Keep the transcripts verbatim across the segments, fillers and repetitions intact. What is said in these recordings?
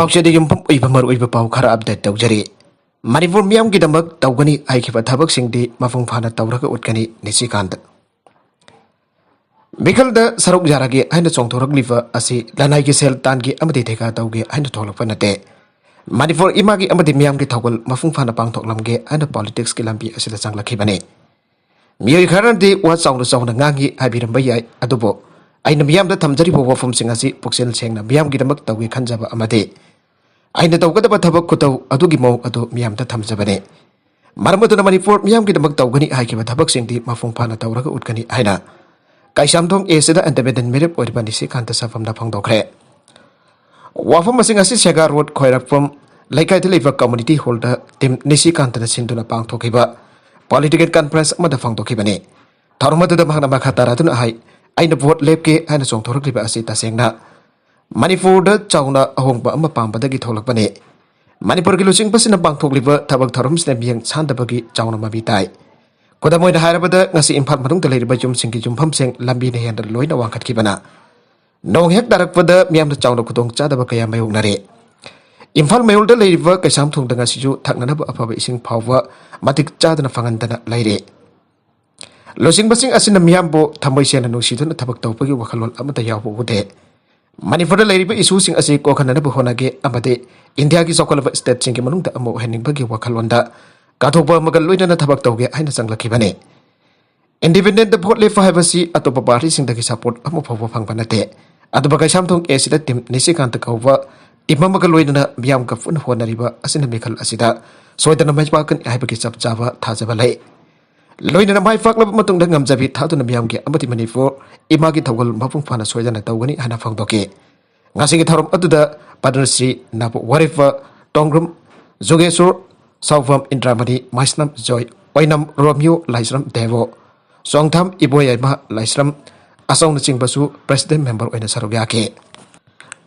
ꯄꯥꯎꯆꯦꯗ ꯌꯨꯝꯐꯝ ꯑꯣꯏꯕ ꯃꯔꯨꯑꯣꯏꯕ ꯄꯥꯎ ꯈꯔ ꯑꯞꯗꯦꯠ ꯇꯧꯖꯔꯤ꯫ ꯃꯅꯤꯄꯨꯔ ꯃꯤꯌꯥꯝꯒꯤꯗꯃꯛ ꯇꯧꯒꯅꯤ ꯍꯥꯏꯈꯤꯕ ꯊꯕꯛꯁꯤꯡꯗꯤ ꯃꯄꯨꯡ ꯐꯥꯅ ꯇꯧꯔꯒ ꯎꯠꯀꯅꯤ, ꯅꯤꯁꯤꯀꯥꯟꯇ꯫ ꯃꯤꯈꯜꯗ ꯁꯔꯨꯛ ꯌꯥꯔꯒꯦ ꯍꯥꯏꯅ ꯆꯣꯡꯊꯣꯔꯛꯂꯤꯕ ꯑꯁꯤ ꯂꯅꯥꯏꯒꯤ ꯁꯦꯜ ꯇꯥꯟꯒꯦ ꯑꯃꯗꯤ ꯊꯤꯀꯥ ꯇꯧꯒꯦ ꯍꯥꯏꯅ ꯊꯣꯛꯂꯛꯄ ꯅꯠꯇꯦ꯫ ꯃꯅꯤꯄꯨꯔ ꯏꯃꯥꯒꯤ ꯑꯃꯗꯤ ꯃꯤꯌꯥꯝꯒꯤ ꯊꯧꯒꯜ ꯃꯄꯨꯡ ꯐꯥꯅ ꯄꯥꯡꯊꯣꯛꯂꯝꯒꯦ ꯍꯥꯏꯅ ꯄꯣꯂꯤꯇꯤꯛꯁꯀꯤ ꯂꯝꯕꯤ ꯑꯁꯤꯗ ꯆꯪꯂꯛꯈꯤꯕꯅꯤ꯫ ꯃꯤꯑꯣꯏ ꯈꯔꯅꯗꯤ ꯋꯥ ꯆꯥꯎꯅ ꯆꯥꯎꯅ ꯉꯥꯡꯏ ꯍꯥꯏꯕꯤꯔꯝꯕ ꯌꯥꯏ, ꯑꯗꯨꯕꯨ ꯑꯩꯅ ꯃꯤꯌꯥꯝꯗ ꯊꯝꯖꯔꯤꯕ ꯋꯥꯐꯝꯁꯤꯡ ꯑꯁꯤ ꯄꯨꯛꯆꯦꯜ ꯁꯦꯡꯅ ꯃꯤꯌꯥꯝꯒꯤꯗꯃꯛ ꯇꯧꯒꯦ ꯈꯟꯖꯕ ꯑꯃꯗꯤ ꯑꯩꯅ ꯇꯧꯒꯗꯕ ꯊꯕꯛ ꯈꯨꯇꯧ ꯑꯗꯨꯒꯤ ꯃꯑꯣꯡ ꯑꯗꯨ ꯃꯤꯌꯥꯝꯗ ꯊꯝꯖꯕꯅꯤ꯫ ꯃꯔꯝ ꯑꯗꯨꯅ ꯃꯅꯤꯄꯨꯔ ꯃꯤꯌꯥꯝꯒꯤꯗꯃꯛ ꯇꯧꯒꯅꯤ ꯍꯥꯏꯈꯤꯕ ꯊꯕꯛꯁꯤꯡꯗꯤ ꯃꯄꯨꯡ ꯐꯥꯅ ꯇꯧꯔꯒ ꯎꯠꯀꯅꯤ ꯍꯥꯏꯅ ꯀꯩꯁꯥꯝꯊꯣꯡ ꯑꯦꯁꯤꯗ ꯏꯟꯗꯤꯄꯦꯟꯗꯦꯟ ꯃꯤꯔꯦꯞ ꯑꯣꯏꯔꯤꯕ ꯅꯤꯁꯤꯀꯥꯟꯇ ꯁꯥꯐꯝꯅ ꯐꯣꯡꯗꯣꯛꯈ꯭ꯔꯦ꯫ ꯋꯥꯐꯝ ꯑꯁꯤꯡ ꯑꯁꯤ ꯁꯦꯒꯥ ꯔꯣꯗ ꯈ꯭ꯋꯥꯏꯔꯥꯛꯄꯝ ꯂꯩꯀꯥꯏꯗ ꯂꯩꯕ ꯀꯝꯃꯨꯅꯤꯇꯤ ꯍꯣꯜꯗ ꯇꯤꯝ ꯅꯤꯁꯤꯀꯥꯟꯇꯅ ꯁꯤꯟꯗꯨꯅ ꯄꯥꯡꯊꯣꯛꯈꯤꯕ ꯄꯣꯂꯤꯇꯤꯀꯦꯜ ꯀꯟꯐꯔꯦꯟꯁ ꯑꯃꯗ ꯐꯣꯡꯗꯣꯛꯈꯤꯕꯅꯤ꯫ ꯊꯧꯔꯝ ꯑꯗꯨꯗ ꯃꯍꯥꯛꯅ ꯃꯈꯥ ꯇꯥꯔꯗꯨꯅ ꯍꯥꯏ, "ꯑꯩꯅ ꯚꯣꯠ ꯂꯦꯞꯀꯦ ꯍꯥꯏꯅ ꯆꯣꯡꯊꯣꯔꯛꯂꯤꯕ ꯑꯁꯤ ꯇꯁꯦꯡꯅ ꯃꯅꯤꯄꯨꯔꯗ ꯆꯥꯎꯅ ꯑꯍꯣꯡꯕ ꯑꯃ ꯄꯥꯝꯕꯗꯒꯤ ꯊꯣꯛꯂꯛꯄꯅꯤ꯫ ꯃꯅꯤꯄꯨꯔꯒꯤ ꯂꯨꯆꯤꯡꯕꯁꯤꯡꯅ ꯄꯥꯡꯊꯣꯛꯂꯤꯕ ꯊꯕꯛ ꯊꯧꯔꯝꯁꯤꯅ ꯃꯤꯠꯌꯦꯡ ꯁꯥꯟꯗꯕꯒꯤ ꯆꯥꯎꯅ ꯃꯃꯤ ꯇꯥꯏ꯫ ꯈꯨꯗꯝ ꯑꯣꯏꯅ ꯍꯥꯏꯔꯕꯗ, ꯉꯁꯤ ꯏꯝꯐꯥꯜ ꯃꯅꯨꯡꯗ ꯂꯩꯔꯤꯕ ꯌꯨꯝꯁꯤꯡꯒꯤ ꯌꯨꯝꯐꯝꯁꯤꯡ ꯂꯝꯕꯤꯅ ꯍꯦꯟꯅ ꯂꯣꯏꯅ ꯋꯥꯡꯈꯠꯈꯤꯕꯅ ꯅꯣꯡ ꯍꯦꯛ ꯇꯥꯔꯛꯄꯗ ꯃꯤꯌꯥꯝꯅ ꯆꯥꯎꯅ ꯈꯨꯗꯣꯡ ꯆꯥꯗꯕ ꯀꯌꯥ ꯃꯥꯌꯣꯛꯅꯔꯦ꯫ ꯏꯝꯐꯥꯜ ꯃꯌꯣꯜꯗ ꯂꯩꯔꯤꯕ ꯀꯩꯁꯥꯝꯊꯣꯡꯗ ꯉꯁꯤꯁꯨ ꯊꯛꯅꯅꯕ ꯑꯐꯕ ꯏꯁꯤꯡ ꯐꯥꯎꯕ ꯃꯇꯤꯛ ꯆꯥꯗꯅ ꯐꯪꯍꯟꯗꯅ ꯂꯩꯔꯦ꯫ ꯂꯨꯆꯤꯡꯕꯁꯤꯡ ꯑꯁꯤꯅ ꯃꯤꯌꯥꯝꯕꯨ ꯊꯃꯣꯏ ꯁꯦꯡꯅ ꯅꯨꯡꯁꯤꯗꯨꯅ ꯊꯕꯛ ꯇꯧꯕꯒꯤ ꯋꯥꯈꯜꯂꯣꯟ ꯑꯃꯠꯇ ꯌꯥꯎꯕ ꯎꯗꯦ꯫ ꯃꯅꯤꯄꯨꯔꯗ ꯂꯩꯔꯤꯕ ꯏꯁꯨꯁꯤꯡ ꯑꯁꯤ ꯀꯣꯛꯍꯟꯅꯅꯕ ꯍꯣꯠꯅꯒꯦ ꯑꯃꯗꯤ ꯏꯟꯗꯤꯌꯥꯒꯤ ꯆꯥꯎꯈꯠꯂꯕ ꯁ꯭ꯇꯦꯠꯁꯤꯡꯒꯤ ꯃꯅꯨꯡꯗ ꯑꯃ ꯑꯣꯏꯍꯟꯅꯤꯡꯕꯒꯤ ꯋꯥꯈꯜꯂꯣꯟꯗ ꯀꯠꯊꯣꯛꯄ ꯑꯃꯒ ꯂꯣꯏꯅꯅ ꯊꯕꯛ ꯇꯧꯒꯦ ꯍꯥꯏꯅ ꯆꯪꯂꯛꯈꯤꯕꯅꯤ꯫ ꯏꯟꯗꯤꯄꯦꯟꯗꯦꯟꯠꯇ ꯚꯣꯠ ꯂꯦꯞꯄ ꯍꯥꯏꯕꯁꯤ ꯑꯇꯣꯞꯄ ꯄꯥꯔꯇꯤꯁꯤꯡꯗꯒꯤ ꯁꯄꯣꯔꯠ ꯑꯃ ꯐꯥꯎꯕ ꯐꯪꯕ ꯅꯠꯇꯦ꯫ ꯑꯗꯨꯕꯨ ꯀꯩꯁꯥꯝꯊꯣꯡ ꯑꯦꯁꯤꯗ ꯇꯤꯝ ꯅꯤꯁꯤꯀꯥꯟꯇ ꯀꯧꯕ ꯇꯤꯝ ꯑꯃꯒ ꯂꯣꯏꯅꯅ ꯃꯤꯌꯥꯝꯒ ꯄꯨꯟꯅ ꯍꯣꯠꯅꯔꯤꯕ ꯑꯁꯤꯅ ꯃꯤꯈꯜ ꯑꯁꯤꯗ ꯁꯣꯏꯗꯅ ꯃꯥꯏ ꯄꯥꯛꯀꯅꯤ ꯍꯥꯏꯕꯒꯤ ꯆꯞ ꯆꯥꯕ ꯊꯥꯖꯕ ꯂꯩ꯫ ꯂꯣꯏꯅꯅ ꯃꯥꯏ ꯄꯥꯛꯂꯕ ꯃꯇꯨꯡꯗ ꯉꯝꯖꯕꯤ ꯊꯥꯗꯨꯅ ꯃꯤꯌꯥꯝꯒꯤ ꯑꯃꯗꯤ ꯃꯅꯤꯄꯨꯔ ꯏꯃꯥꯒꯤ ꯊꯧꯒꯜ ꯃꯄꯨꯡ ꯐꯥꯅ ꯁꯣꯏꯗꯅ ꯇꯧꯒꯅꯤ ꯍꯥꯏꯅ ꯐꯣꯡꯗꯣꯛꯈꯤ꯫ ꯉꯁꯤꯒꯤ ꯊꯧꯔꯝ ꯑꯗꯨꯗ ꯄꯗꯃꯁ꯭ꯔꯤ ꯅꯥꯕꯨ ꯋꯥꯔꯦꯞꯄ ꯇꯣꯡꯒ꯭ꯔꯨꯝ ꯖꯨꯒꯦꯁꯣꯔ, ꯁꯥꯎꯕꯝ ꯏꯟꯗ꯭ꯔꯥꯃꯅꯤ, ꯃꯥꯏꯁꯅꯝ ꯖꯣꯏ, ꯑꯣꯏꯅꯝ ꯔꯣꯃꯤꯌꯣ ꯂꯥꯏꯁ꯭ꯔꯝ ꯗꯦꯕꯣ, ꯆꯣꯡꯊꯥꯝ ꯏꯕꯣꯌꯥꯏꯃ ꯂꯥꯏꯁ꯭ꯔꯝ, ꯑꯆꯧꯅꯆꯤꯡꯕꯁꯨ ꯄ꯭ꯔꯦꯁꯤꯗꯦꯟꯠ ꯃꯦꯝꯕꯔ ꯑꯣꯏꯅ ꯁꯔꯨꯛ ꯌꯥꯈꯤ꯫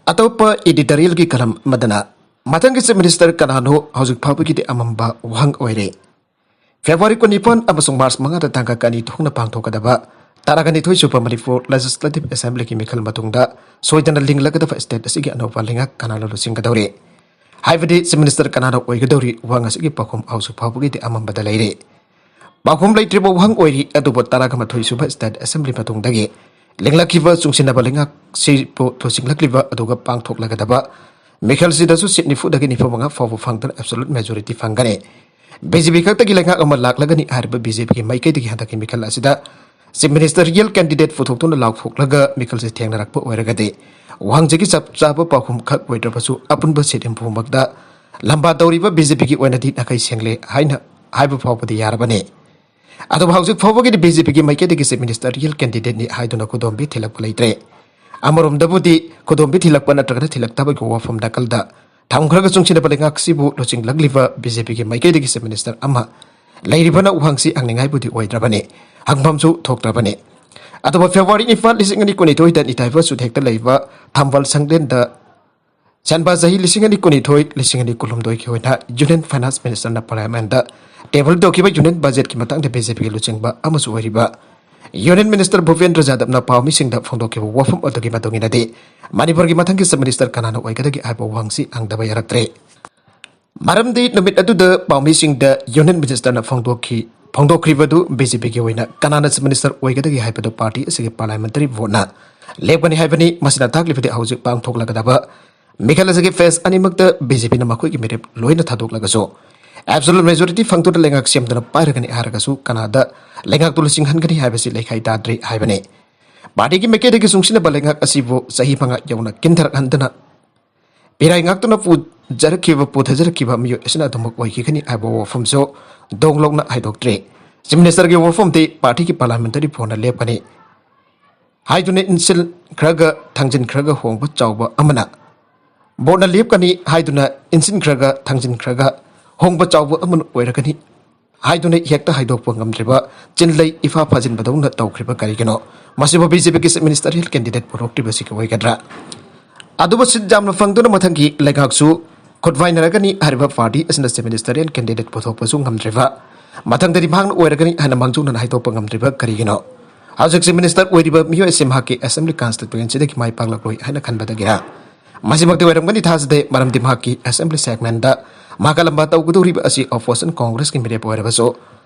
ꯑꯇꯣꯞꯄ ꯏꯗꯤꯇꯣꯔꯤꯌꯦꯜꯒꯤ ꯀꯂꯝ ꯑꯃꯗꯅ, ꯃꯊꯪꯒꯤ ꯆꯤꯐ ꯃꯤꯅꯤꯁꯇꯔ ꯀꯅꯥꯅꯣ ꯍꯧꯖꯤꯛ ꯐꯥꯎꯕꯒꯤꯗꯤ ꯑꯃꯝꯕ ꯋꯥꯍꯪ ꯑꯣꯏꯔꯤ꯫ ꯐꯦꯕ꯭ꯔꯨꯋꯥꯔꯤ ꯀꯨꯟꯅꯤꯄꯥꯟ ꯑꯃꯁꯨꯡ ꯃꯥꯔꯆ ꯃꯉꯥꯗ ꯇꯥꯡꯀꯛ ꯑꯅꯤ ꯊꯣꯛꯅ ꯄꯥꯡꯊꯣꯛꯀꯗꯕ ꯇꯔꯥꯒ ꯅꯤꯊꯣꯏ ꯁꯨꯕ ꯃꯅꯤꯄꯨꯔ ꯂꯦꯖꯤꯁꯂꯦꯇꯤꯚ ꯑꯦꯁꯦꯝꯕ꯭ꯂꯤꯒꯤ ꯃꯤꯈꯜ ꯃꯇꯨꯡꯗ ꯁꯣꯏꯗꯅ ꯂꯤꯡꯂꯒꯗꯕ ꯁ꯭ꯇꯦꯠ ꯑꯁꯤꯒꯤ ꯑꯅꯧꯕ ꯂꯩꯉꯥꯛ ꯀꯅꯥꯅ ꯂꯨꯆꯤꯡꯒꯗꯧꯔꯤ ꯍꯥꯏꯕꯗꯤ ꯆꯤꯐ ꯃꯤꯅꯤꯁꯇꯔ ꯀꯅꯥꯅ ꯑꯣꯏꯒꯗꯧꯔꯤ, ꯋꯥꯍꯪ ꯑꯁꯤꯒꯤ ꯄꯥꯎꯈꯨꯝ ꯍꯧꯖꯤꯛ ꯐꯥꯎꯕꯒꯤꯗꯤ ꯑꯃꯝꯕꯗ ꯂꯩꯔꯤ꯫ ꯄꯥꯎꯈꯨꯝ ꯂꯩꯇ꯭ꯔꯤꯕ ꯋꯥꯍꯪ ꯑꯣꯏꯔꯤ꯫ ꯑꯗꯨꯕꯨ ꯇꯔꯥꯒ ꯃꯥꯊꯣꯏ ꯁꯨꯕ ꯁ꯭ꯇꯦꯠ ꯑꯦꯁꯦꯝꯕ꯭ꯂꯤ ꯃꯇꯨꯡꯗꯒꯤ ꯂꯤꯡꯂꯛꯈꯤꯕ ꯆꯨꯡꯁꯤꯟꯅꯕ ꯂꯩꯉꯥꯛꯁꯤꯕꯨ ꯂꯨꯆꯤꯡꯂꯛꯂꯤꯕ ꯑꯗꯨꯒ ꯄꯥꯡꯊꯣꯛꯂꯒꯗꯕ ꯃꯤꯈꯜꯁꯤꯗꯁꯨ ꯁꯤꯠ ꯅꯤꯐꯨꯗꯒꯤ ꯅꯤꯐꯨ ꯃꯉꯥ ꯐꯥꯎꯕ ꯐꯪꯗꯨꯅ ꯑꯦꯕꯁꯣꯂꯨꯠ ꯃꯦꯖꯣꯔꯤꯇꯤ ꯐꯪꯒꯅꯤ꯫ ꯕꯤ ꯖꯦ ꯄꯤ ꯈꯛꯇꯒꯤ ꯂꯩꯉꯥꯛ ꯑꯃ ꯂꯥꯛꯂꯒꯅꯤ ꯍꯥꯏꯔꯤꯕ ꯕꯤ ꯖꯦ ꯄꯤꯒꯤ ꯃꯥꯏꯀꯩꯗꯒꯤ ꯍꯟꯗꯛꯀꯤ ꯃꯤꯈꯜ ꯑꯁꯤꯗ ꯆꯤꯐ ꯃꯤꯅꯤꯁꯇꯔ ꯔꯤꯌꯦꯜ ꯀꯦꯟꯗꯤꯗꯦꯠ ꯄꯨꯊꯣꯛꯇꯨꯅ ꯂꯥꯎꯊꯣꯛꯂꯒ ꯃꯤꯈꯜꯁꯤ ꯊꯦꯡꯅꯔꯛꯄ ꯑꯣꯏꯔꯒꯗꯤ ꯋꯥꯍꯪꯁꯤꯒꯤ ꯆꯞ ꯆꯥꯕ ꯄꯥꯎꯈꯨꯝ ꯈꯛ ꯑꯣꯏꯗ꯭ꯔꯕꯁꯨ ꯑꯄꯨꯟꯕ ꯁꯤꯠ ꯍꯨꯝꯐꯨꯃꯛꯇ ꯂꯝꯕꯥ ꯇꯧꯔꯤꯕ ꯕꯤ ꯖꯦ ꯄꯤꯒꯤ ꯑꯣꯏꯅꯗꯤ ꯅꯥꯈꯩ ꯁꯦꯡꯂꯦ ꯍꯥꯏꯅ ꯍꯥꯏꯕ ꯐꯥꯎꯕꯗꯤ ꯌꯥꯔꯕꯅꯤ꯫ ꯑꯗꯨꯕꯨ ꯍꯧꯖꯤꯛ ꯐꯥꯎꯕꯒꯤꯗꯤ ꯕꯤ ꯖꯦ ꯄꯤꯒꯤ ꯃꯥꯏꯀꯩꯗꯒꯤ ꯆꯤꯐ ꯃꯤꯅꯤꯁꯇꯔ ꯔꯤꯌꯦꯜ ꯀꯦꯟꯗꯤꯗꯦꯠꯅꯤ ꯍꯥꯏꯗꯨꯅ ꯈꯨꯗꯣꯝꯕꯤ ꯊꯤꯜꯂꯛꯄ ꯂꯩꯇ꯭ꯔꯦ꯫ ꯑꯃꯔꯣꯝꯗꯕꯨꯗꯤ ꯈꯨꯗꯣꯝꯕꯤ ꯊꯤꯜꯂꯛꯄ ꯅꯠꯇ꯭ꯔꯒꯅ ꯊꯤꯜꯂꯛꯇꯕꯒꯤ ꯋꯥꯐꯝ ꯅꯥꯀꯜꯗ ꯊꯝꯈ꯭ꯔꯒ ꯆꯨꯡꯁꯤꯟꯅꯕ ꯂꯩꯉꯥꯛꯁꯤꯕꯨ ꯂꯨꯆꯤꯡꯂꯛꯂꯤꯕ ꯕꯤ ꯖꯦ ꯄꯤꯒꯤ ꯃꯥꯏꯀꯩꯗꯒꯤ ꯆꯤꯐ ꯃꯤꯅꯤꯁꯇꯔ ꯑꯃ ꯂꯩꯔꯤꯕꯅ ꯋꯥꯍꯪꯁꯤ ꯍꯪꯅꯤꯡꯉꯥꯏꯕꯨꯗꯤ ꯑꯣꯏꯗ꯭ꯔꯕꯅꯤ, ꯍꯪꯐꯝꯁꯨ ꯊꯣꯛꯇ꯭ꯔꯕꯅꯤ꯫ ꯑꯗꯨꯕꯨ ꯐꯦꯕ꯭ꯔꯨꯋꯥꯔꯤ ꯅꯤꯄꯥꯟ, ꯂꯤꯁꯤꯡ ꯑꯅꯤ ꯀꯨꯟꯅꯤꯊꯣꯏꯗ ꯅꯤꯊꯥꯏꯐ ꯁꯨꯊꯦꯛꯇ ꯂꯩꯕ ꯊꯝꯕꯥꯜ ꯁꯪꯂꯦꯟꯗ ꯁꯦꯟꯕꯥ ꯆꯍꯤ ꯂꯤꯁꯤꯡ ꯑꯅꯤ ꯀꯨꯟꯅꯤꯊꯣꯏ, ꯂꯤꯁꯤꯡ ꯑꯅꯤ ꯀꯨꯟꯍꯨꯝꯗꯣꯏꯒꯤ ꯑꯣꯏꯅ ꯌꯨꯅꯤꯌꯟ ꯐꯥꯏꯅꯥꯟꯁ ꯃꯤꯅꯤꯁꯇꯔꯅ ꯄꯥꯔꯂꯤꯌꯥꯃꯦꯟꯗ ꯇꯦꯕꯜ ꯇꯧꯈꯤꯕ ꯌꯨꯅꯤꯌꯟ ꯕꯖꯦꯠꯀꯤ ꯃꯇꯥꯡꯗ ꯕꯤ ꯖꯦ ꯄꯤꯒꯤ ꯂꯨꯆꯤꯡꯕ ꯑꯃꯁꯨ ꯑꯣꯏꯔꯤꯕ ꯌꯨꯅꯤꯌꯟ ꯃꯤꯅꯤꯁꯇꯔ ꯚꯨꯄꯦꯟꯗ꯭ꯔ ꯌꯥꯗꯕꯅ ꯄꯥꯎꯃꯤꯁꯤꯡꯗ ꯐꯣꯡꯗꯣꯛꯈꯤꯕ ꯋꯥꯐꯝ ꯑꯗꯨꯒꯤ ꯃꯇꯨꯡ ꯏꯟꯅꯗꯤ, ꯃꯅꯤꯄꯨꯔꯒꯤ ꯃꯊꯪꯒꯤ ꯆꯤꯐ ꯃꯤꯅꯤꯁꯇꯔ ꯀꯅꯥꯅ ꯑꯣꯏꯒꯗꯒꯦ ꯍꯥꯏꯕ ꯋꯥꯍꯪꯁꯤ ꯍꯪꯗꯕ ꯌꯥꯔꯛꯇ꯭ꯔꯦ꯫ ꯃꯔꯝꯗꯤ ꯅꯨꯃꯤꯠ ꯑꯗꯨꯗ ꯄꯥꯎꯃꯤꯁꯤꯡꯗ ꯌꯨꯅꯤꯌꯟ ꯃꯤꯅꯤꯁꯇꯔꯅ ꯐꯣꯡꯗꯣꯛꯈꯤ, ꯐꯣꯡꯗꯣꯛꯈ꯭ꯔꯤꯕꯗꯨ ꯕꯤ ꯖꯦ ꯄꯤꯒꯤ ꯑꯣꯏꯅ ꯀꯅꯥꯅ ꯆꯤꯐ ꯃꯤꯅꯤꯁꯇꯔ ꯑꯣꯏꯒꯗꯒꯦ ꯍꯥꯏꯕꯗꯨ ꯄꯥꯔꯇꯤ ꯑꯁꯤꯒꯤ ꯄꯥꯔꯂꯤꯌꯥꯃꯦꯟꯇꯔꯤ ꯚꯣꯠꯅ ꯂꯦꯞꯀꯅꯤ ꯍꯥꯏꯕꯅꯤ꯫ ꯃꯁꯤꯅ ꯇꯥꯛꯂꯤꯕꯗꯤ ꯍꯧꯖꯤꯛ ꯄꯥꯡꯊꯣꯛꯂꯒꯗꯕ ꯃꯤꯈꯜ ꯑꯁꯤꯒꯤ ꯐꯦꯁ ꯑꯅꯤꯃꯛꯇ ꯕꯤ ꯖꯦ ꯄꯤꯅ ꯃꯈꯣꯏꯒꯤ ꯃꯤꯔꯦꯞ ꯂꯣꯏꯅ ꯊꯥꯗꯣꯛꯂꯒꯁꯨ ꯑꯦꯕꯁꯣꯂꯨꯠ ꯃꯦꯖꯣꯔꯤꯇꯤ ꯐꯪꯗꯨꯅ ꯂꯩꯉꯥꯛ ꯁꯦꯝꯗꯨꯅ ꯄꯥꯏꯔꯒꯅꯤ ꯍꯥꯏꯔꯒꯁꯨ ꯀꯅꯥꯗ ꯂꯩꯉꯥꯛꯇꯨ ꯂꯨꯆꯤꯡꯍꯟꯒꯅꯤ ꯍꯥꯏꯕꯁꯤ ꯂꯩꯈꯥꯏ ꯇꯥꯗ꯭ꯔꯤ ꯍꯥꯏꯕꯅꯤ꯫ ꯄꯥꯔꯇꯤꯒꯤ ꯃꯥꯏꯀꯩꯗꯒꯤ ꯆꯨꯡꯁꯤꯟꯅꯕ ꯂꯩꯉꯥꯛ ꯑꯁꯤꯕꯨ ꯆꯍꯤ ꯃꯉꯥ ꯌꯧꯅ ꯀꯤꯟꯊꯔꯛꯍꯟꯗꯨꯅ ꯄꯤꯔꯥꯏ ꯉꯥꯛꯇꯨꯅ ꯄꯨꯖꯔꯛꯈꯤꯕ, ꯄꯨꯊꯖꯔꯛꯈꯤꯕ ꯃꯤꯑꯣꯏ ꯑꯁꯤꯅ ꯑꯗꯨꯃꯛ ꯑꯣꯏꯈꯤꯒꯅꯤ ꯍꯥꯏꯕ ꯋꯥꯐꯝꯁꯨ ꯗꯣꯡ ꯂꯣꯛꯅ ꯍꯥꯏꯗꯣꯛꯇ꯭ꯔꯤ꯫ ꯆꯤꯐ ꯃꯤꯅꯤꯁꯇꯔꯒꯤ ꯋꯥꯐꯝꯗꯤ ꯄꯥꯔꯇꯤꯒꯤ ꯄꯥꯔꯂꯤꯌꯥꯃꯦꯟꯇꯔꯤ ꯐꯣꯟꯅ ꯂꯦꯞꯀꯅꯤ ꯍꯥꯏꯗꯨꯅ ꯏꯟꯁꯤꯟꯈ꯭ꯔꯒ ꯊꯥꯡꯖꯤꯟꯈ꯭ꯔꯒ ꯍꯣꯡꯕ ꯆꯥꯎꯕ ꯑꯃꯅ, ꯚꯣꯠꯅ ꯂꯦꯞꯀꯅꯤ ꯍꯥꯏꯗꯨꯅ ꯏꯟꯁꯤꯟꯈ꯭ꯔꯒ ꯊꯥꯡꯖꯤꯟꯈ꯭ꯔꯒ ꯍꯣꯡꯕ ꯆꯥꯎꯕ ꯑꯃꯅ ꯑꯣꯏꯔꯒꯅꯤ ꯍꯥꯏꯗꯨꯅ ꯍꯦꯛꯇ ꯍꯥꯏꯗꯣꯛꯄ ꯉꯝꯗ꯭ꯔꯤꯕ, ꯆꯤꯟꯂꯩ ꯏꯐꯥ ꯐꯥꯖꯤꯟꯕꯗꯧꯅ ꯇꯧꯈ꯭ꯔꯤꯕ ꯀꯔꯤꯒꯤꯅꯣ? ꯃꯁꯤꯕꯨ ꯕꯤ ꯖꯦ ꯄꯤꯒꯤ ꯆꯤꯐ ꯃꯤꯅꯤꯁꯇꯔꯤꯌꯦꯜ ꯀꯦꯟꯗꯤꯗꯦꯠ ꯄꯨꯊꯣꯛꯇ꯭ꯔꯤꯕꯁꯤꯒꯤ ꯑꯣꯏꯒꯗ꯭ꯔꯥ? ꯑꯗꯨꯕꯨ ꯁꯤꯠ ꯌꯥꯝꯅ ꯐꯪꯗꯨꯅ ꯃꯊꯪꯒꯤ ꯂꯩꯉꯥꯛꯁꯨ ꯈꯨꯠꯚꯥꯏꯅꯔꯒꯅꯤ ꯍꯥꯏꯔꯤꯕ ꯄꯥꯔꯇꯤ ꯑꯁꯤꯅ ꯆꯤꯐ ꯃꯤꯅꯤꯁꯇꯔꯤꯌꯦꯜ ꯀꯦꯟꯗꯤꯗꯦꯠ ꯄꯨꯊꯣꯛꯄꯁꯨ ꯉꯝꯗ꯭ꯔꯤꯕ, ꯃꯊꯪꯗꯗꯤ ꯃꯍꯥꯛꯅ ꯑꯣꯏꯔꯒꯅꯤ ꯍꯥꯏꯅ ꯃꯥꯡꯖꯧꯅꯅ ꯍꯥꯏꯗꯣꯛꯄ ꯉꯝꯗ꯭ꯔꯤꯕ ꯀꯔꯤꯒꯤꯅꯣ? ꯍꯧꯖꯤꯛ Chief Minister ꯑꯣꯏꯔꯤꯕ ꯃꯤꯑꯣꯏ ꯑꯁꯤ ꯃꯍꯥꯛꯀꯤ Assembly constituencyꯗꯒꯤ ꯃꯥꯏ ꯄꯥꯛꯂꯛꯂꯣꯏ ꯍꯥꯏꯅ ꯈꯟꯕꯗꯒꯤꯔ? ꯃꯁꯤꯃꯛꯇꯤ ꯑꯣꯏꯔꯝꯒꯅꯤ ꯊꯥꯖꯗꯦ, ꯃꯔꯝꯗꯤ ꯃꯍꯥꯛꯀꯤ Assembly segmentꯗ ꯃꯍꯥꯛꯀ ꯂꯝꯕꯥ ꯇꯧꯒꯗꯧꯔꯤꯕ ꯑꯁꯤ Opposition Congressꯀꯤ ꯃꯤꯔꯦꯞ ꯑꯣꯏꯔꯕꯁꯨ,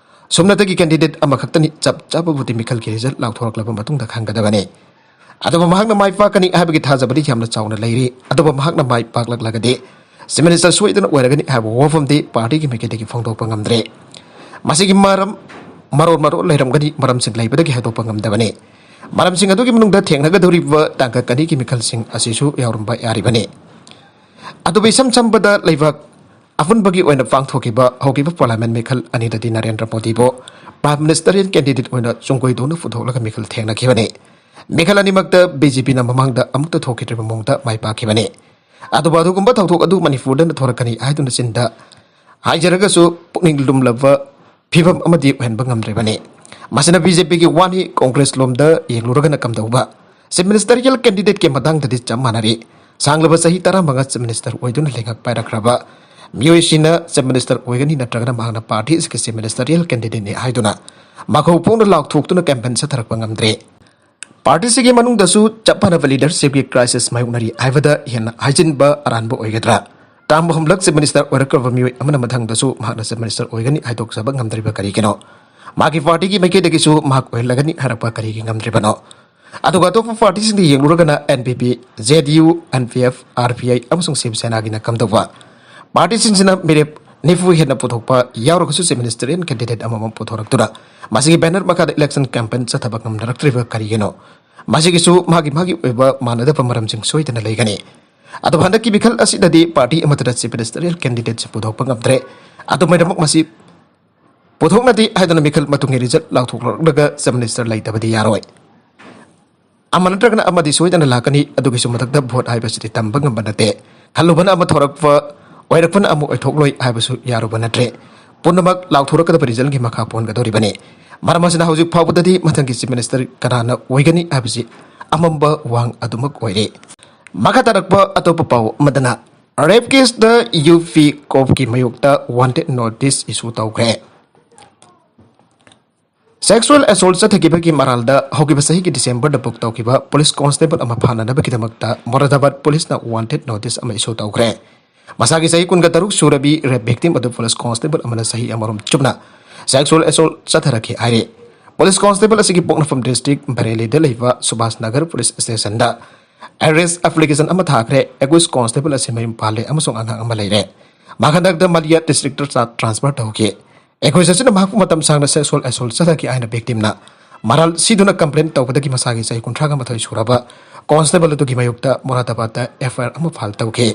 ꯁꯨꯞꯅꯇꯒꯤ candidate ꯑꯃꯈꯛꯇꯅꯤ꯫ ꯆꯞ ꯆꯥꯕꯕꯨꯗꯤ ꯃꯤꯈꯜꯒꯤ result ꯂꯥꯎꯊꯣꯔꯛꯂꯕ ꯃꯇꯨꯡꯗ ꯈꯪꯒꯗꯕꯅꯤ꯫ ꯑꯗꯨꯕꯨ ꯃꯍꯥꯛꯅ ꯃꯥꯏ ꯄꯥꯛꯀꯅꯤ ꯍꯥꯏꯕꯒꯤ ꯊꯥꯖꯕꯗꯤ ꯌꯥꯝꯅ ꯆꯥꯎꯅ ꯂꯩꯔꯤ꯫ ꯑꯗꯨꯕꯨ ꯃꯍꯥꯛꯅ ꯃꯥꯏ ꯄꯥꯛꯂꯛꯂꯒꯗꯤ Chief Minister ꯁꯣꯏꯗꯅ ꯑꯣꯏꯔꯒꯅꯤ ꯍꯥꯏꯕ ꯋꯥꯐꯝꯗꯤ partyꯒꯤ ꯃꯥꯏꯀꯩꯗꯒꯤ ꯐꯣꯡꯗꯣꯛꯄ ꯉꯝꯗ꯭ꯔꯦ꯫ ꯃꯁꯤꯒꯤ ꯃꯔꯝ ꯃꯔꯣꯜ ꯃꯔꯣꯜ ꯂꯩꯔꯝꯒꯅꯤ, ꯃꯔꯝꯁꯤꯡ ꯂꯩꯕꯗꯒꯤ ꯍꯥꯏꯗꯣꯛꯄ ꯉꯝꯗꯕꯅꯤ꯫ ꯃꯔꯝꯁꯤꯡ ꯑꯗꯨꯒꯤ ꯃꯅꯨꯡꯗ ꯊꯦꯡꯅꯒꯗꯧꯔꯤꯕ ꯇꯥꯡꯀꯛ ꯑꯅꯤꯒꯤ ꯃꯤꯈꯜꯁꯤꯡ ꯑꯁꯤꯁꯨ ꯌꯥꯎꯔꯝꯕ ꯌꯥꯔꯤꯕꯅꯤ꯫ ꯑꯗꯨꯕꯨ ꯏꯁꯝ ꯁꯝꯕꯗ ꯂꯩꯕꯥꯛ ꯑꯄꯨꯟꯕꯒꯤ ꯑꯣꯏꯅ ꯄꯥꯡꯊꯣꯛꯈꯤꯕ ꯍꯧꯈꯤꯕ Parliament ꯃꯤꯈꯜ ꯑꯅꯤꯗꯗꯤ ꯅꯔꯦꯟꯗ꯭ꯔ ꯃꯣꯗꯤꯕꯨ Prime Ministerial candidate ꯑꯣꯏꯅ ꯆꯨꯡꯒꯣꯏꯗꯧꯅ ꯄꯨꯊꯣꯛꯂꯒ ꯃꯤꯈꯜ ꯊꯦꯡꯅꯈꯤꯕꯅꯤ꯫ ꯃꯤꯈꯜ ꯑꯅꯤꯃꯛꯇ BJPꯅ ꯃꯃꯥꯡꯗ ꯑꯃꯨꯛꯇ ꯊꯣꯛꯈꯤꯗ꯭ꯔꯤꯕ ꯃꯑꯣꯡꯗ ꯃꯥꯏ ꯄꯥꯛꯈꯤꯕꯅꯤ꯫ ꯑꯗꯨꯕꯨ ꯑꯗꯨꯒꯨꯝꯕ ꯊꯧꯗꯣꯛ ꯑꯗꯨ ꯃꯅꯤꯄꯨꯔꯗꯅ ꯊꯣꯔꯛꯀꯅꯤ ꯍꯥꯏꯗꯨꯅ ꯆꯤꯟꯗ ꯍꯥꯏꯖꯔꯒꯁꯨ ꯄꯨꯛꯅꯤꯡ ꯂꯨꯝꯂꯕ ꯐꯤꯕꯝ ꯑꯃꯗꯤ ꯑꯣꯏꯍꯟꯕ ꯉꯝꯗ꯭ꯔꯤꯕꯅꯤ꯫ ꯃꯁꯤꯅ BJPꯒꯤ ꯋꯥꯅꯤ, Congress ꯂꯣꯝꯗ ꯌꯦꯡꯂꯨꯔꯒꯅ ꯀꯝꯗꯧꯕ? Chief Ministerial candidateꯀꯤ ꯃꯇꯥꯡꯗꯗꯤ ꯆꯞ ꯃꯥꯟꯅꯔꯤ꯫ ꯁꯥꯡꯂꯕ ꯆꯍꯤ ꯇꯔꯥꯃꯉꯥ Chief Minister ꯑꯣꯏꯗꯨꯅ ꯂꯩꯉꯥꯛ ꯄꯥꯏꯔꯛꯈ꯭ꯔꯕ ꯃꯤꯑꯣꯏꯁꯤꯅ Chief Minister ꯑꯣꯏꯒꯅꯤ ꯅꯠꯇ꯭ꯔꯒꯅ ꯃꯍꯥꯛꯅ party ꯑꯁꯤꯒꯤ Chief Ministerial candidateꯅꯤ ꯍꯥꯏꯗꯨꯅ ꯃꯈꯧ ꯄꯣꯡꯅ ꯂꯥꯎꯊꯣꯛꯇꯨꯅ campaign ꯆꯠꯊꯔꯛꯄ ꯉꯝꯗ꯭ꯔꯦ꯫ Partyꯁꯤꯒꯤ ꯃꯅꯨꯡꯗꯁꯨ ꯆꯞ ꯃꯥꯟꯅꯕ leadershipꯀꯤ crisis ꯃꯥꯌꯣꯛꯅꯔꯤ ꯍꯥꯏꯕꯗ ꯍꯦꯟꯅ ꯍꯥꯏꯖꯤꯟꯕ ꯑꯔꯥꯟꯕ ꯑꯣꯏꯒꯗ꯭ꯔꯥ? Term ꯑꯍꯨꯝꯂꯛ Chief Minister ꯑꯣꯏꯔꯛꯈ꯭ꯔꯕ ꯃꯤꯑꯣꯏ ꯑꯃꯅ ꯃꯊꯪꯗꯁꯨ ꯃꯍꯥꯛꯅ Chief Minister ꯑꯣꯏꯒꯅꯤ ꯍꯥꯏꯗꯣꯛꯆꯕ ꯉꯝꯗ꯭ꯔꯤꯕ ꯀꯔꯤꯒꯤꯅꯣ? ꯃꯥꯒꯤ partyꯒꯤ ꯃꯥꯏꯀꯩꯗꯒꯤꯁꯨ ꯃꯍꯥꯛ ꯑꯣꯏꯍꯜꯂꯒꯅꯤ ꯍꯥꯏꯔꯛꯄ ꯀꯔꯤꯒꯤ ꯉꯝꯗ꯭ꯔꯤꯕꯅꯣ? ꯑꯗꯨꯒ ꯑꯇꯣꯞꯄ partyꯁꯤꯡꯗ ꯌꯦꯡꯂꯨꯔꯒꯅ NPP, JDU, NPF, RPI ꯑꯃꯁꯨꯡ Shiv Senagꯤꯅ ꯀꯝꯗꯧꯕ? Partyꯁꯤꯡꯁꯤꯅ ꯃꯤꯔꯦꯞ ꯅꯤꯐꯨ ꯍꯦꯟꯅ ꯄꯨꯊꯣꯛꯄ ꯌꯥꯎꯔꯒꯁꯨ Chief Ministerial candidate ꯑꯃꯃꯝ ꯄꯨꯊꯣꯔꯛꯇꯨꯅ ꯃꯁꯤꯒꯤ banner ꯃꯈꯥꯗ election campaign ꯆꯠꯊꯕ ꯉꯝꯅꯔꯛꯇ꯭ꯔꯤꯕ ꯀꯔꯤꯒꯤꯅꯣ? ꯃꯁꯤꯒꯤꯁꯨ ꯃꯥꯒꯤ ꯃꯥꯒꯤ ꯑꯣꯏꯕ ꯃꯥꯟꯅꯗꯕ ꯃꯔꯝꯁꯤꯡ ꯁꯣꯏꯗꯅ ꯂꯩꯒꯅꯤ꯫ ꯑꯗꯨꯕꯨ ꯍꯟꯗꯛꯀꯤ ꯃꯤꯈꯜ ꯑꯁꯤꯗꯗꯤ party ꯑꯃꯠꯇꯅ Chief Ministerial candidateꯁꯤ ꯄꯨꯊꯣꯛꯄ ꯉꯝꯗ꯭ꯔꯦ꯫ ꯑꯗꯨꯃꯥꯏꯅꯃꯛ ꯃꯁꯤ ꯄꯨꯊꯣꯛꯅꯗꯦ ꯍꯥꯏꯗꯨꯅ ꯃꯤꯈꯜ ꯃꯇꯨꯡꯒꯤ result ꯂꯥꯎꯊꯣꯛꯂꯛꯂꯒ Chief Minister ꯂꯩꯇꯕꯗꯤ ꯌꯥꯔꯣꯏ꯫ ꯑꯃ ꯅꯠꯇ꯭ꯔꯒꯅ ꯑꯃꯗꯤ ꯁꯣꯏꯗꯅ ꯂꯥꯛꯀꯅꯤ꯫ ꯑꯗꯨꯒꯤꯁꯨ ꯃꯊꯛꯇ vote ꯍꯥꯏꯕꯁꯤꯗꯤ ꯇꯝꯕ ꯉꯝꯕ ꯅꯠꯇꯦ꯫ ꯈꯜꯂꯨꯕꯅ ꯑꯃ ꯊꯣꯔꯛꯄ, ꯑꯣꯏꯔꯛꯄꯅ ꯑꯃ ꯑꯣꯏꯊꯣꯛꯂꯣꯏ ꯍꯥꯏꯕꯁꯨ ꯌꯥꯔꯨꯕ ꯅꯠꯇ꯭ꯔꯦ꯫ ꯄꯨꯝꯅꯃꯛ ꯂꯥꯎꯊꯣꯔꯛꯀꯗꯕ resultꯀꯤ ꯃꯈꯥ ꯄꯣꯟꯒꯗꯧꯔꯤꯕꯅꯤ꯫ ꯃꯔꯝ ꯑꯁꯤꯅ ꯍꯧꯖꯤꯛ ꯐꯥꯎꯕꯗꯗꯤ ꯃꯊꯪꯒꯤ Chief Minister ꯀꯅꯥꯅ ꯑꯣꯏꯒꯅꯤ ꯍꯥꯏꯕꯁꯤ ꯑꯃꯝꯕ ꯋꯥꯡ ꯑꯗꯨꯃꯛ ꯑꯣꯏꯔꯤ꯫ ꯃꯈꯥ ꯇꯥꯔꯛꯄ ꯑꯇꯣꯞꯄ ꯄꯥꯎ ꯑꯃꯗꯅ, rape caseꯇ ꯌꯨ ꯄꯤ ꯀꯣꯞꯀꯤ ꯃꯥꯌꯣꯛꯇ wanted notice issue ꯇꯧꯈ꯭ꯔꯦ꯫ Sexual assault ꯆꯠꯊꯈꯤꯕꯒꯤ ꯃꯔꯥꯜꯗ ꯍꯧꯈꯤꯕ ꯆꯍꯤꯒꯤ ꯗꯤꯁꯦꯝꯕꯔꯗ book ꯇꯧꯈꯤꯕ ꯄꯨꯂꯤꯁ ꯀꯣꯟꯁꯇꯦꯕꯜ ꯑꯃ ꯐꯥꯅꯅꯕꯒꯤꯗꯃꯛꯇ ꯃꯣꯔꯥꯗꯥꯕꯥꯗ ꯄꯨꯂꯤꯁꯅ wanted notice ꯑꯃ issue ꯇꯧꯈ꯭ꯔꯦ꯫ ꯃꯁꯥꯒꯤ ꯆꯍꯤ ꯀꯨꯟꯒ ꯇꯔꯨꯛ ꯁꯨꯔꯕꯤ rape victim ꯑꯗꯨ ꯄꯨꯂꯤꯁ ꯀꯣꯟꯁꯇꯦꯕꯜ ꯑꯃꯅ ꯆꯍꯤ ꯑꯃꯔꯣꯝ ꯆꯨꯞꯅ sexual assault ꯆꯠꯊꯔꯛꯈꯤ ꯍꯥꯏꯔꯤ꯫ ꯄꯨꯂꯤꯁ ꯀꯣꯟꯁꯇꯦꯕꯜ ꯑꯁꯤꯒꯤ ꯄꯣꯛꯅꯐꯝ ꯗꯤꯁꯇ꯭ꯔꯤꯛ ꯕꯔꯦꯂꯤꯗ ꯂꯩꯕ Subhash Nagar police ꯁ꯭ꯇꯦꯁꯟꯗ Ares application ꯑꯃ ꯊꯥꯈ꯭ꯔꯦ꯫ ꯑꯦꯀ꯭ꯌꯨꯁ ꯀꯣꯟꯁꯇꯦꯕꯜ ꯑꯁꯤ ꯃꯌꯨꯝ ꯄꯥꯜꯂꯦ ꯑꯃꯁꯨꯡ ꯑꯉꯥꯡ ꯑꯃ ꯂꯩꯔꯦ꯫ ꯃꯍꯥꯛ ꯍꯟꯗꯛꯇ ꯃꯥꯂꯤꯌꯥ ꯗꯤꯁꯇ꯭ꯔꯤꯛꯇ ꯇ꯭ꯔꯥꯟꯁꯐꯔ ꯇꯧꯈꯤ꯫ ꯑꯦꯀ꯭ꯌꯨꯁ ꯑꯁꯤꯅ ꯃꯍꯥꯛꯄꯨ ꯃꯇꯝ ꯁꯥꯡꯅ ꯁꯦꯛꯁꯨꯑꯦꯜ ꯑꯦꯁꯣꯜꯠ ꯆꯠꯊꯈꯤ ꯍꯥꯏꯅ ꯚꯤꯛꯇꯤꯝꯅ ꯃꯔꯥꯜ ꯁꯤꯗꯨꯅ ꯀꯝꯄ꯭ꯂꯦꯟ ꯇꯧꯕꯗꯒꯤ ꯃꯁꯥꯒꯤ ꯆꯍꯤ ꯀꯨꯟꯊ꯭ꯔꯥꯒ ꯃꯥꯊꯣꯏ ꯁꯨꯔꯕ ꯀꯣꯟꯁꯇꯦꯕꯜ ꯑꯗꯨꯒꯤ ꯃꯥꯌꯣꯛꯇ ꯃꯣꯔꯥꯗꯥꯕꯥꯗꯇ ꯑꯦꯐ ꯑꯥꯏ ꯑꯥꯔ ꯑꯃ ꯐꯥꯏꯜ ꯇꯧꯈꯤ꯫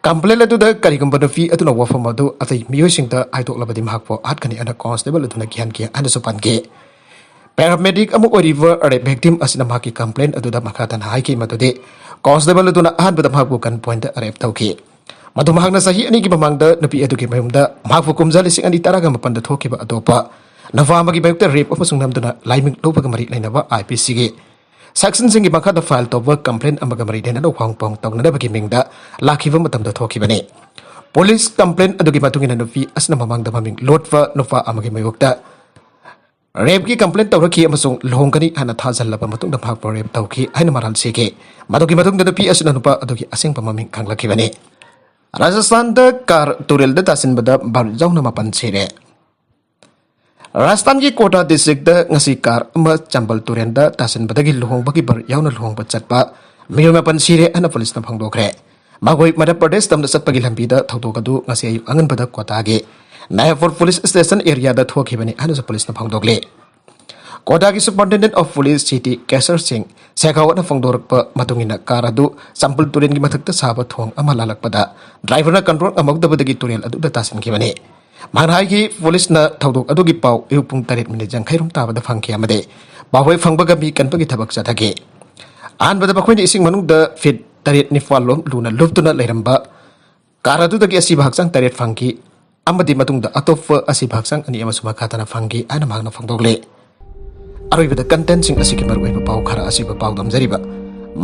ꯀꯝꯄ꯭ꯂꯦꯟ ꯑꯗꯨꯗ ꯀꯔꯤꯒꯨꯝꯕ ꯅꯨꯄꯤ ꯑꯗꯨꯅ ꯋꯥꯐꯝ ꯑꯗꯨ ꯑꯇꯩ ꯃꯤꯑꯣꯏꯁꯤꯡꯗ ꯍꯥꯏꯗꯣꯛꯂꯕꯗꯤ ꯃꯍꯥꯛꯄꯨ ꯍꯥꯠꯀꯅꯤ ꯍꯥꯏꯅ ꯀꯣꯟꯁꯇꯦꯕꯜ ꯑꯗꯨꯅ ꯀꯤꯍꯟꯈꯤ ꯍꯥꯏꯅꯁꯨ ꯄꯟꯈꯤ꯫ ꯄꯦꯔꯥꯃꯦꯗꯤꯛ ꯑꯃ ꯑꯣꯏꯔꯤꯕ ꯔꯦꯞ ꯚꯤꯛꯇꯤꯝ ꯑꯁꯤꯅ ꯃꯍꯥꯛꯀꯤ ꯀꯝꯄ꯭ꯂꯦꯟ ꯑꯗꯨꯗ ꯃꯈꯥ ꯇꯥꯅ ꯍꯥꯏꯈꯤ ꯃꯗꯨꯗꯤ ꯀꯣꯟꯁꯇꯦꯕꯜ ꯑꯗꯨꯅ ꯑꯍꯥꯟꯕꯗ ꯃꯍꯥꯛꯄꯨ ꯒꯟ ꯄꯣꯏꯟꯠꯇ ꯔꯦꯞ ꯇꯧꯈꯤ꯫ ꯃꯗꯨ ꯃꯍꯥꯛꯅ ꯆꯍꯤ ꯑꯅꯤꯒꯤ ꯃꯃꯥꯡꯗ ꯅꯨꯄꯤ ꯑꯗꯨꯒꯤ ꯃꯌꯨꯝꯗ ꯃꯍꯥꯛꯄꯨ ꯀꯨꯝꯖꯥ ꯂꯤꯁꯤꯡ ꯑꯅꯤ ꯇꯔꯥꯒ ꯃꯥꯄꯟꯗ ꯊꯣꯛꯈꯤꯕ ꯑꯇꯣꯞꯄ ꯅꯨꯄꯥ ꯑꯃꯒꯤ ꯃꯥꯌꯣꯛꯇ ꯔꯦꯞ ꯑꯃꯁꯨꯡ ꯅꯝꯗꯨꯅ ꯂꯥꯏꯃꯤꯡ ꯂꯧꯕꯒ ꯃꯔꯤ ꯂꯩꯅꯕ ꯑꯥꯏ ꯄꯤ ꯁꯤꯒꯤ ꯁꯦꯛꯁꯟꯁꯤꯡꯒꯤ ꯃꯈꯥꯗ ꯐꯥꯏꯜ ꯇꯧꯕ ꯀꯝꯄ꯭ꯂꯦꯟ ꯑꯃꯒ ꯃꯔꯤ ꯂꯩꯅꯅ ꯋꯥꯍꯪ ꯄꯥꯎꯍꯪ ꯇꯧꯅꯅꯕꯒꯤ ꯃꯤꯡꯗ ꯂꯥꯛꯈꯤꯕ ꯃꯇꯝꯗ ꯊꯣꯛꯈꯤꯕꯅꯤ꯫ ꯄꯨꯂꯤꯁ ꯀꯝꯄ꯭ꯂꯦꯟ ꯑꯗꯨꯒꯤ ꯃꯇꯨꯡ ꯏꯟꯅ ꯅꯨꯄꯤ ꯑꯁꯤꯅ ꯃꯃꯥꯡꯗ ꯃꯃꯤꯡ ꯂꯣꯠꯄ ꯅꯨꯄꯥ ꯑꯃꯒꯤ ꯃꯥꯌꯣꯛꯇ ꯔꯦꯞꯀꯤ ꯀꯝꯄ꯭ꯂꯦꯟ ꯇꯧꯔꯛꯈꯤ ꯑꯃꯁꯨꯡ ꯂꯨꯍꯣꯡꯒꯅꯤ ꯍꯥꯏꯅ ꯊꯥꯖꯍꯜꯂꯕ ꯃꯇꯨꯡꯗ ꯃꯍꯥꯛꯄꯨ ꯔꯦꯞ ꯇꯧꯈꯤ ꯍꯥꯏꯅ ꯃꯔꯥꯜ ꯁꯤꯈꯤ꯫ ꯃꯗꯨꯒꯤ ꯃꯇꯨꯡꯗ ꯅꯨꯄꯤ ꯑꯁꯤꯅ ꯅꯨꯄꯥ ꯑꯗꯨꯒꯤ ꯑꯁꯦꯡꯕ ꯃꯃꯤꯡ ꯈꯪꯂꯛꯈꯤꯕꯅꯤ꯫ ꯔꯥꯖꯁꯊꯥꯟꯗ ꯀꯥꯔ ꯇꯨꯔꯦꯜꯗ ꯇꯥꯁꯤꯟꯕꯗ ꯚꯥꯔꯠ ꯌꯥꯎꯅ ꯃꯥꯄꯟ ꯁꯤꯔꯦ꯫ ꯔꯥꯖꯁꯊꯥꯟꯒꯤ ꯀꯣꯇꯥ ꯗꯤꯁꯇ꯭ꯔꯤꯛꯇ ꯉꯁꯤ ꯀꯥꯔ ꯑꯃ ꯆꯝꯕꯜ ꯇꯨꯔꯦꯜꯗ ꯇꯥꯁꯤꯟꯕꯗꯒꯤ ꯂꯨꯍꯣꯡꯕꯒꯤ ꯚꯥꯔꯠ ꯌꯥꯎꯅ ꯂꯨꯍꯣꯡꯕ ꯆꯠꯄ ꯃꯤꯑꯣꯏ ꯃꯥꯄꯟ ꯁꯤꯔꯦ ꯍꯥꯏꯅ ꯄꯨꯂꯤꯁꯅ ꯐꯣꯡꯗꯣꯛꯈ꯭ꯔꯦ꯫ ꯃꯈꯣꯏ ꯃꯙ꯭ꯌ ꯄ꯭ꯔꯗꯦꯁ ꯇꯝꯗ ꯆꯠꯄꯒꯤ ꯂꯝꯕꯤꯗ ꯊꯧꯗꯣꯛ ꯑꯗꯨ ꯉꯁꯤ ꯑꯌꯨꯛ ꯑꯉꯟꯕꯗ ꯀꯣꯇꯥꯒꯤ ꯅꯥꯌꯥꯄꯨꯔ ꯄꯨꯂꯤꯁ ꯁ꯭ꯇꯦꯁꯟ ꯑꯦꯔꯤꯌꯥꯗ ꯊꯣꯛꯈꯤꯕꯅꯤ ꯍꯥꯏꯅꯁꯨ ꯄꯨꯂꯤꯁꯅ ꯐꯣꯡꯗꯣꯛꯂꯤ꯫ ꯀꯣꯇꯥꯒꯤ ꯁꯨꯄꯔꯤꯟꯇꯦꯟꯗꯦꯟꯠ ꯑꯣꯐ ꯄꯨꯂꯤꯁ ꯁꯤꯇꯤ ꯀꯦꯁꯔ ꯁꯤꯡ ꯁꯦꯈꯥꯋꯠꯅ ꯐꯣꯡꯗꯣꯔꯛꯄ ꯃꯇꯨꯡ ꯏꯟꯅ ꯀꯥꯔ ꯑꯗꯨ ꯆꯝꯄꯜ ꯇꯨꯔꯦꯜꯒꯤ ꯃꯊꯛꯇ ꯁꯥꯕ ꯊꯣꯡ ꯑꯃ ꯂꯥꯜꯂꯛꯄꯗ ꯗ꯭ꯔꯥꯏꯚꯔꯅ ꯀꯟꯇ꯭ꯔꯣꯜ ꯉꯝꯍꯧꯗꯕꯗꯒꯤ ꯇꯨꯔꯦꯜ ꯑꯗꯨꯗ ꯇꯥꯁꯤꯟꯈꯤꯕꯅꯤ꯫ ꯃꯍꯥꯛꯅ ꯍꯥꯏꯈꯤ, ꯄꯨꯂꯤꯁꯅ ꯊꯧꯗꯣꯛ ꯑꯗꯨꯒꯤ ꯄꯥꯎ ꯑꯌꯨꯛ ꯄꯨꯡ ꯇꯔꯦꯠ ꯃꯤꯅꯤꯠ ꯌꯥꯡꯈꯩꯔꯣꯝ ꯇꯥꯕꯗ ꯐꯪꯈꯤ ꯑꯃꯗꯤ ꯄꯥꯎ ꯍꯦꯛ ꯐꯪꯕꯒ ꯃꯤ ꯀꯟꯕꯒꯤ ꯊꯕꯛ ꯆꯠꯊꯈꯤ꯫ ꯑꯍꯥꯟꯕꯗ ꯃꯈꯣꯏꯅ ꯏꯁꯤꯡ ꯃꯅꯨꯡꯗ ꯐꯤꯠ ꯇꯔꯦꯠ ꯅꯤꯄꯥꯜ ꯂꯣꯝ ꯂꯨꯅ ꯂꯨꯞꯇꯨꯅ ꯂꯩꯔꯝꯕ ꯀꯥꯔ ꯑꯗꯨꯗꯒꯤ ꯑꯁꯤꯕ ꯍꯛꯆꯥꯡ ꯇꯔꯦꯠ ꯐꯪꯈꯤ ꯑꯃꯗꯤ ꯃꯇꯨꯡꯗ ꯑꯇꯣꯞꯄ ꯑꯁꯤꯕ ꯍꯛꯆꯥꯡ ꯑꯅꯤ ꯑꯃꯁꯨ ꯃꯈꯥ ꯇꯥꯅ ꯐꯪꯈꯤ ꯍꯥꯏꯅ ꯃꯍꯥꯛꯅ ꯐꯣꯡꯗꯣꯛꯂꯤ꯫ ꯑꯔꯣꯏꯕꯗ ꯀꯟꯇꯦꯟꯠꯁꯤꯡ ꯑꯁꯤꯒꯤ ꯃꯔꯨꯑꯣꯏꯕ ꯄꯥꯎ ꯈꯔ ꯑꯁꯤꯕ ꯄꯥꯎꯗꯝꯖꯔꯤꯕ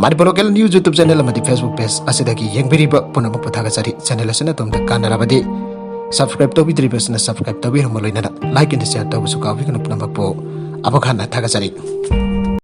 Manipur local news YouTube channel ꯑꯃꯗꯤ Facebook ꯄꯦꯖ ꯑꯁꯤꯗꯒꯤ ꯌꯦꯡꯕꯤꯔꯤꯕ ꯄꯨꯝꯅꯃꯛꯄꯨ ꯊꯥꯒꯠꯆꯔꯤ꯫ ꯆꯦꯅꯦꯜ ꯑꯁꯤꯅ ꯑꯗꯣꯝꯗ ꯀꯥꯟꯅꯔꯕꯗꯤ Subscribe ꯇꯧꯕꯤꯗ꯭ꯔꯤꯕꯁꯤꯅ subscribe ꯇꯧꯕꯤꯔꯝꯃ ꯂꯣꯏꯅꯅ like and share ꯇꯧꯕꯁꯨ ꯀꯥꯎꯕꯤꯒꯅꯨ꯫ ꯄꯨꯝꯅꯃꯛꯄꯨ ꯑꯃꯨꯛ ꯍꯟꯅ ꯊꯥꯒꯠꯆꯔꯤ꯫